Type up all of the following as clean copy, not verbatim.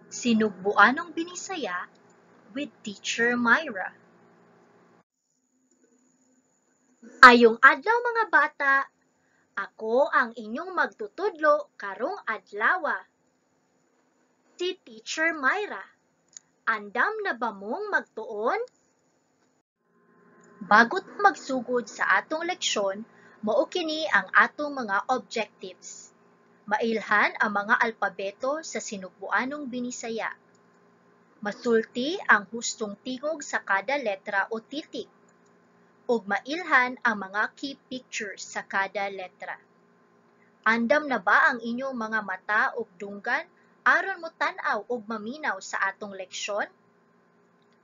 Sinugbuanong Binisaya with Teacher Myra. Ayong adlaw, mga bata, ako ang inyong magtutudlo karong adlawa. Si Teacher Myra. Andam na ba mong magtuon? Bago ta magsugod sa atong leksyon, mao kini ang atong mga objectives. Mailhan ang mga alpabeto sa Sinugbuanong Binisaya. Masulti ang hustong tingog sa kada letra o titik. Ug mailhan ang mga key pictures sa kada letra. Andam na ba ang inyong mga mata ug dunggan aron motan-aw ug maminaw sa atong leksyon?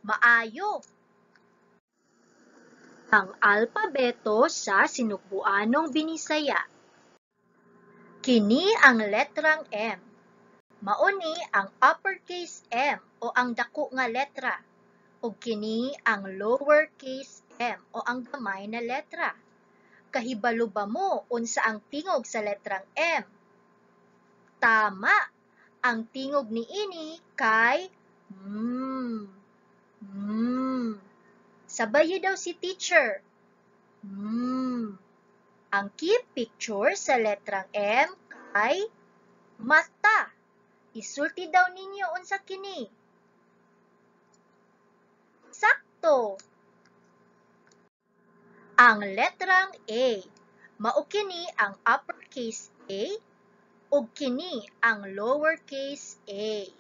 Maayo! Ang alpabeto sa Sinugbuanong Binisaya. Kini ang letrang M. Mao ni ang uppercase M o ang dako nga letra ug kini ang lowercase m o ang gamay na letra. Kahibalo ba mo unsa ang tingog sa letrang M? Tama! Ang tingog niini kay mm. Mm. Sabayi daw si teacher. Mm. Ang key picture sa letrang M kay mata. Isulti daw ninyo unsa kini. Sakto! Ang letrang A. Mao kini ang uppercase A ug kini ang lowercase a.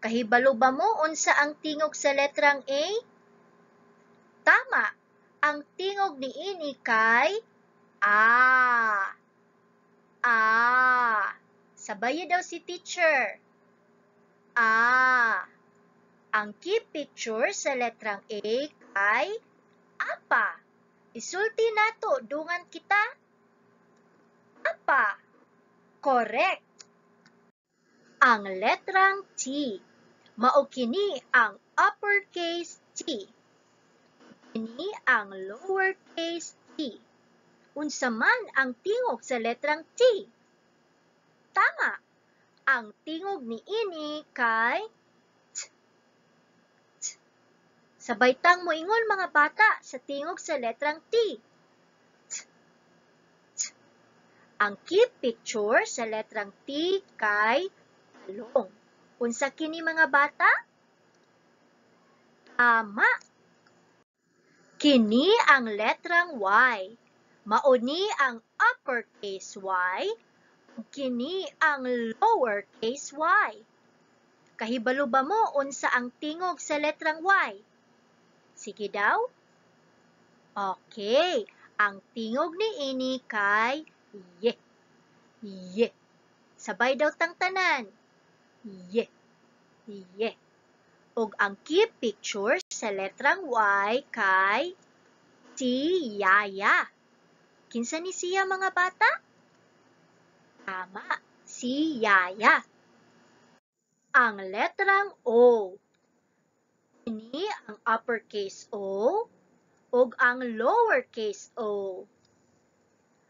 Kahibalo ba mo unsa ang tingog sa letrang A? Tama! Ang tingog niini kay A. A. Sabayi daw si teacher. A. Ang key picture sa letrang A kay apa. Isulti nato dungan kita. Apa. Correct. Ang letrang T. Mao kini ang uppercase T. Kini ang lowercase t. Unsa man ang tingog sa letrang T? Tama! Ang tingog niini kay T. T. Sabay tang moingon, mga bata, sa tingog sa letrang T. T. T. Ang key picture sa letrang T kay talong. Unsa kini, mga bata? Tama! Kini ang letrang Y. Mao ni ang uppercase Y ug kini ang lowercase y. Kahibalo ba mo unsa ang tingog sa letrang Y? Sige daw. Okay, ang tingog niini kay ye. Ye. Sabay daw tang tanan. Ye. Ye. Ug ang key picture sa letrang Y kay si Yaya. Kinsa ni siya, mga bata? Tama, si Yaya. Ang letrang O. Kini ang uppercase O ug ang lowercase o.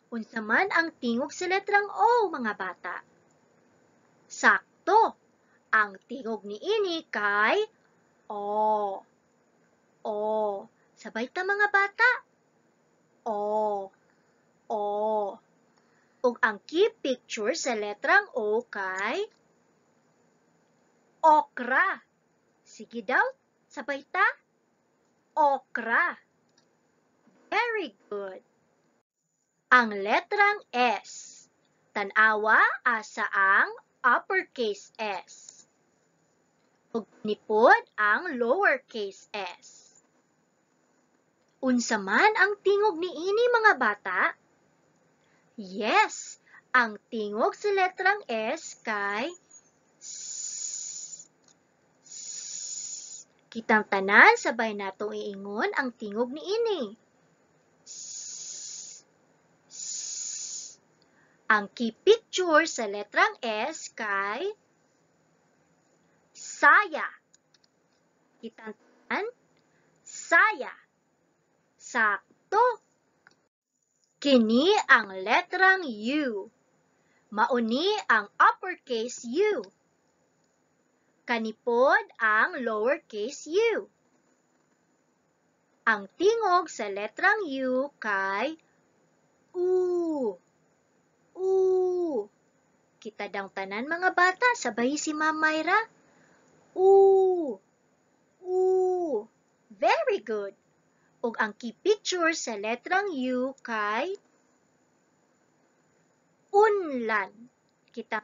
Unsa man ang tingog sa letrang O, mga bata? Sakto! Ang tingog niini kay O. O. Sabay ta, mga bata. O. O. Ug ang key picture sa letrang O kay okra. Sige daw, sabay ta. Okra. Very good. Ang letrang S. Tan-awa asa ang uppercase S. Ug kini pod ang lowercase s. Unsa man ang tingog niini, mga bata? Yes, ang tingog sa letrang S kay S. S. Kitang tanan, sabay natong iingon ang tingog niini. S. S. Ang key picture sa letrang S kay saya. Kitang tanan, saya. Sakto! Kini ang letrang U. Mao ni ang uppercase U. Kani pod ang lowercase u. Ang tingog sa letrang U kay U. U. Kita daw tanan, mga bata, sabay si Ma'am Myra. U. U. Very good. Ug ang key picture sa letrang U kay unlan. Kita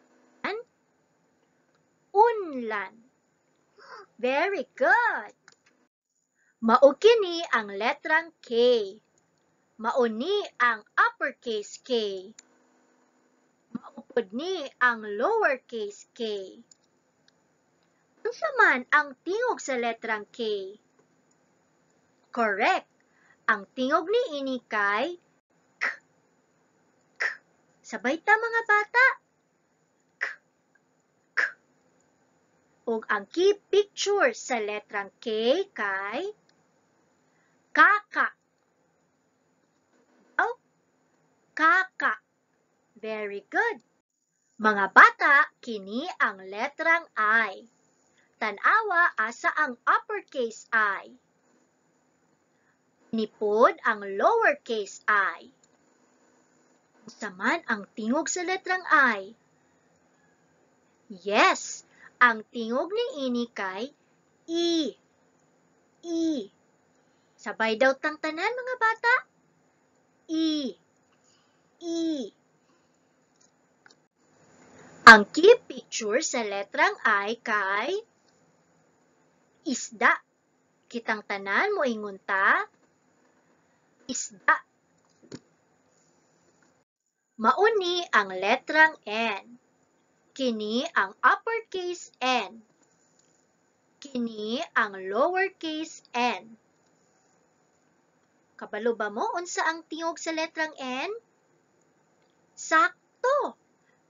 unlan. Very good. Mao kini ang letrang K. Mao ni ang uppercase K. Mao pod ni ang lowercase k. Unsa man ang tingog sa letrang K? Correct. Ang tingog niini kay K. K. Sabay ta, mga bata. K. K. Ug ang key picture sa letrang K kay kaka. Oh, kaka. Very good. Mga bata, kini ang letrang I. Tan-awa asa ang uppercase I. Kini pod ang lowercase I. Unsa man ang tingog sa letrang I? Yes, ang tingog niini kay E. E. Sabay daw tang tanan, mga bata. E. E. Ang key picture sa letrang I kay isda. Kitang tanan, moingon ta, isda. Mao ni ang letrang N. Kini ang uppercase N. Kini ang lowercase n. Kabalo ba mo unsa ang tingog sa letrang N? Sakto!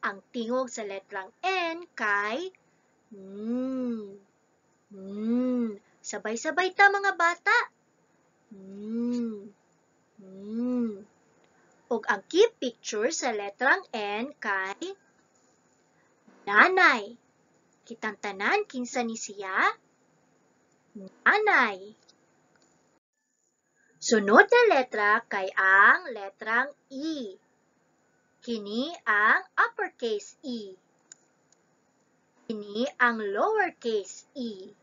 Ang tingog sa letrang N kay N. N. Sabay-sabay ta, mga bata. N. N. Ug ang key picture sa letrang N kay nanay. Kitang tanan, kinsa ni siya? Nanay. Sunod na letra kay ang letrang E. Kini ang uppercase E. Kini ang lowercase e.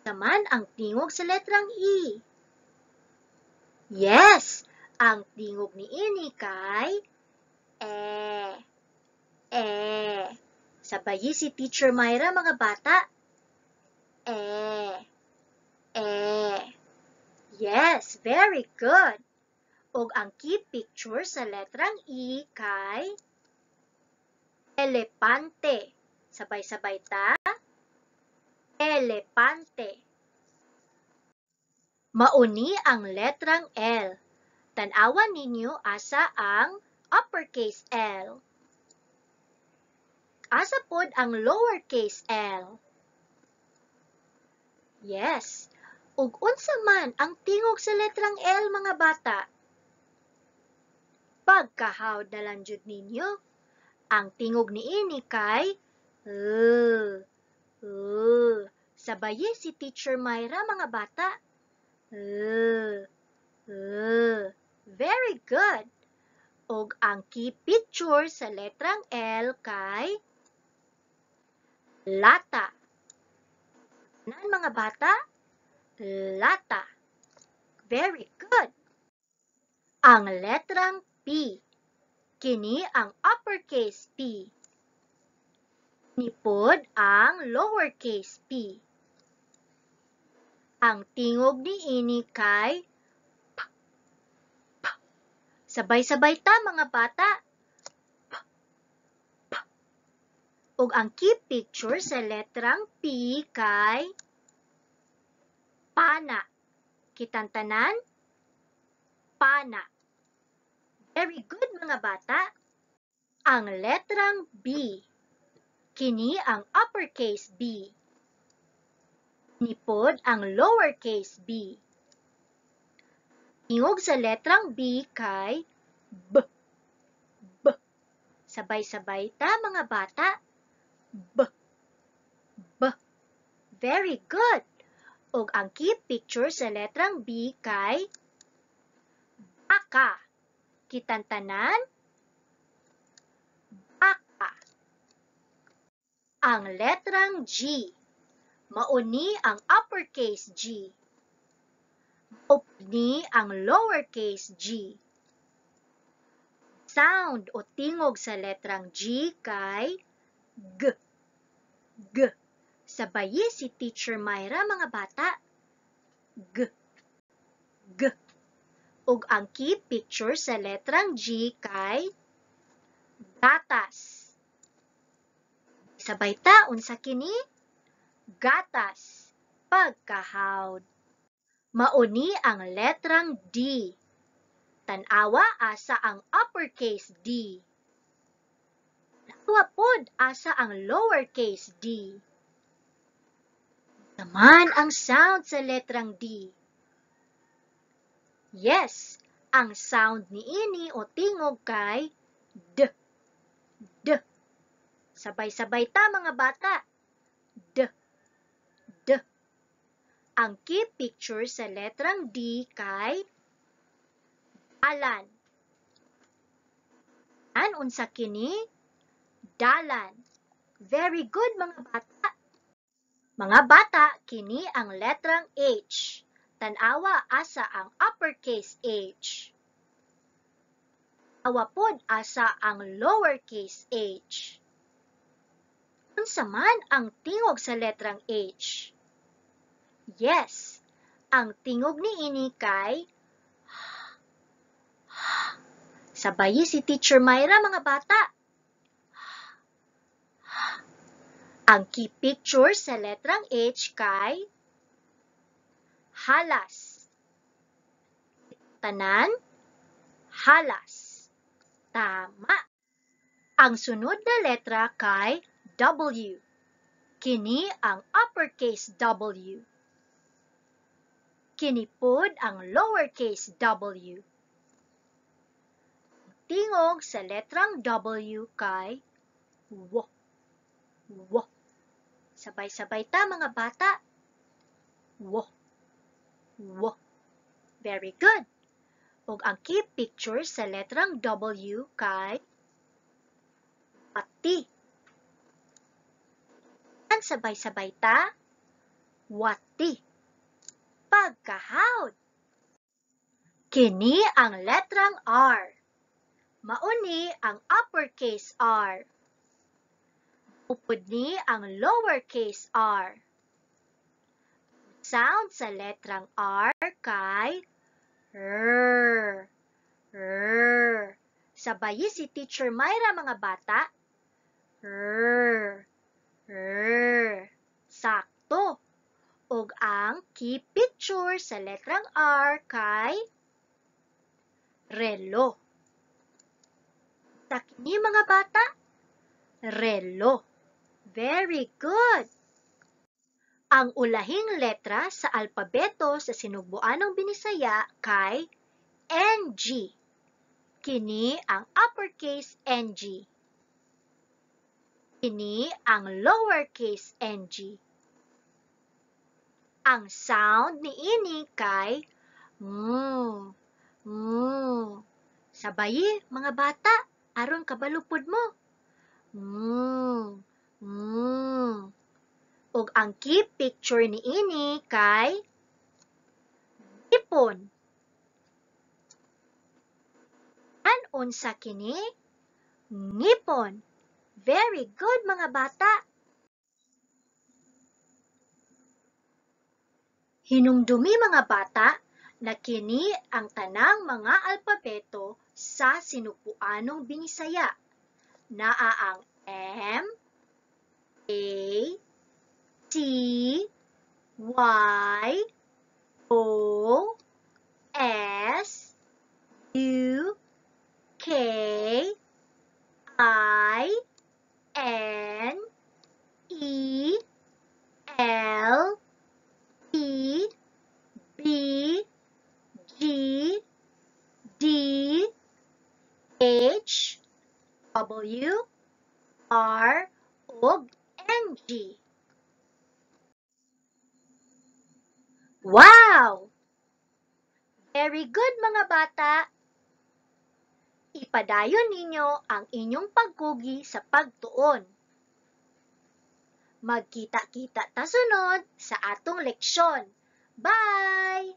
Naman ang tingog sa letrang E? Yes, ang tingog niini kay E. E. Sabayi si Teacher Myra, mga bata. E. E. Yes, very good. Ug ang key picture sa letrang E kay elepante. Sabay-sabay ta. Elepante. Mao ni ang letrang L. Tan-awan ninyo asa ang uppercase L. Asa pod ang lowercase l? Yes. Ug unsa man ang tingog sa letrang L, mga bata? Pagkahawd na lang jud ninyo. Ang tingog niini kay L. L. Sabayi si Teacher Myra, mga bata. L. L. Very good. Ug ang key picture sa letrang L kay lata. Nan, mga bata? Lata. Very good. Ang letrang P. Kini ang uppercase P. Kini pod ang lowercase p. Ang tingog niini kay P. P. Sabay-sabay ta, mga bata. P. P. Ug ang key picture sa letrang P kay pana. Kitang tanan? Pana. Very good, mga bata. Ang letrang B. Kini ang uppercase B. Kini pod ang lowercase b. Tingog sa letrang B kay B. B. Sabay-sabay ta, mga bata. B. Very good! Ug ang key picture sa letrang B kay baka. Kitang tanan? Baka. Ang letrang G. Mauni ang uppercase G. Mao ni ang lowercase g. Sound o tingog sa letrang G kay G. G. Sabayi si Teacher Myra, mga bata. G. G. Ug ang key picture sa letrang G kay gatas. Sabay ta, unsa kini? Gatas. Pagkahawd. Mauni ang letrang D. Tan-awa asa ang uppercase D. Tan-awa pod asa ang lowercase d. Naman ang sound sa letrang D. Yes, ang sound niini o tingog kay D. D. Sabay-sabay ta, mga bata. D. D. Ang key picture sa letrang D kay dalan. An unsa kini? Dalan. Very good, mga bata. Mga bata, kini ang letrang H. Tan-awa asa ang uppercase H. Awa pod asa ang lowercase h. Unsa man ang tingog sa letrang H? Yes, ang tingog niini kay H. Sabayi si Teacher Myra, mga bata. Ang key picture sa letrang H kay halas. Tanan, halas. Tama. Ang sunod na letra kay W. Kini ang uppercase W. Kini pod ang lowercase w. Tingog sa letrang W kay W. W. Sabay-sabay ta, mga bata. W. W. Very good. Ug ang key picture sa letrang W kay wati. Ang sabay-sabay ta, wati. Pagkahawd. Kini ang letrang R. Mauni ang uppercase R. Upod ni ang lowercase r. Sound sa letrang R kay R. R. Sabayi si Teacher Myra, mga bata. R. R. Sakto. Ug ang key picture sa letrang R kay relo. Sa kini, mga bata, relo. Very good. Ang ulahing letra sa alpabeto sa Sinugbuanong Binisaya kay NG. Kini ang uppercase NG. Kini ang lowercase ng. Ang sound niini kay ng, ng. Sabayi, mga bata, aron kabalo pud mo. Ng, ng. Ug ang key picture niini kay ngipon. An unsa kini? Ngipon. Very good, mga bata. Hinumdumi, mga bata, na kini ang tanang mga alpabeto sa Sinugbuanong Binisaya. Naa ang M, A, T, Y, O, S, U, K, I, N, E, L, P, B, G, D, H, W, R, ug NG. Wow! Very good, mga bata! Ipadayon ninyo ang inyong pagkugi sa pagtuon. Magkita-kita ta sunod sa atong leksyon. Bye!